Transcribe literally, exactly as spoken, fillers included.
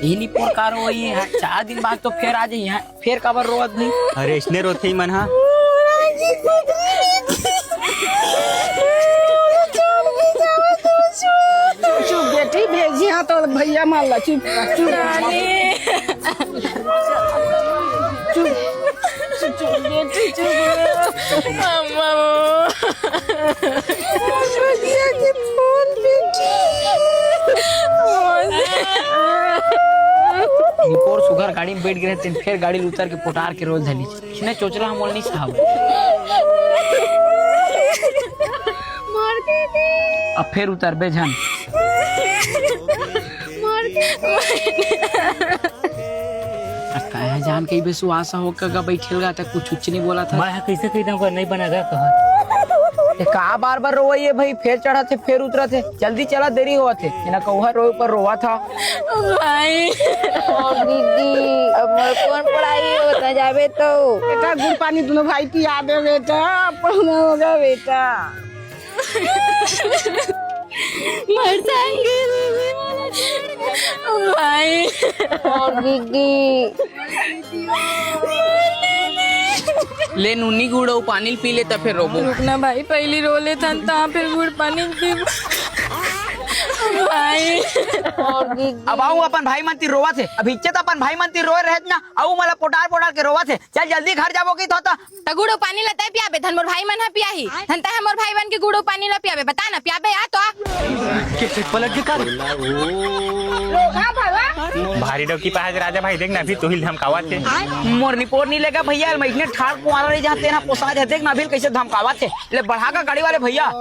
इही निपोर का रोवई हे, चार दिन बाद तो फेर आ जाही। फेर काबर रोवत भाई? अरे, इसने रोथे ही मन हा। चुप बेटी, भेजी हा तो भैया मान ला, चुप, चुप। चुप, चुप, चुप बेटी, चुप। अम्मा वो। भैया के फोन बेटी। निपोर सुघर गाड़ी में बैठ गे रहितिस, फेर गाड़ी ले उतर के पोटार के रोए ल धर लिस। इसने चोचला हम बोलनी साहब। मार दे दे। अब फेर उतरबे झन। मार दे दे। अब काहे जान के बेसुआसा हो के गा बैठे ल गा, त कुछ उच्च नहीं बोलत हे। मैं ह कइसे कहि दंव, नहीं बना गा कहा। ए, का बार बार रोवई हे भाई? फेर चढ़त हे, फेर उतरत हे। जल्दी चला, देरी होवत हे। एना कौहा रोए ऊपर रोवत हे। भाई। ओ दीदी, अब मोर कौन पढ़ाई होत हे, जाबे तो। बेटा, गुड़ पानी दोनों भाई पिया दे बेटा, पढ़ना होगा बेटा। मर जाएंगे दीदी, मोला छोड़ के। भाई। ओ दीदी। ले नूनी गुड़ अउ पानी ल पी ले, त फेर रोबो। रुकना भाई, पहिली रो लेथन, त फेर गुड़ पानी ल पीबो। भाई। अब आऊ अपन भाई मन तीर रोवत हे। अब इच्चे त अपन भाई मन तीर रोए रहत ना, अऊ मोला पोटार पोटार के रोवत हे। चल जल्दी घर जाबो कि तो, तो। त गुड़ अउ पानी ल तय पियाबे, धन मोर भाई मन ह पियाही। धन तय ह मोर भाई मन के गुड़ अउ पानी ल पियाबे, बता ना, पियाबे या तो। के पलट के कर। भारी डौकी पहाज राजा भाई, देख ना, अभी तुही ल धमकावत हे। मोर निपोर नी लेगा भैया, मैं इसने ठाड़ कुआरा रही जहाँ तेना पोसा जाए, देख ना अभी कइसे धमकावत हे। ले बढ़ा का गाड़ी वाले भैया।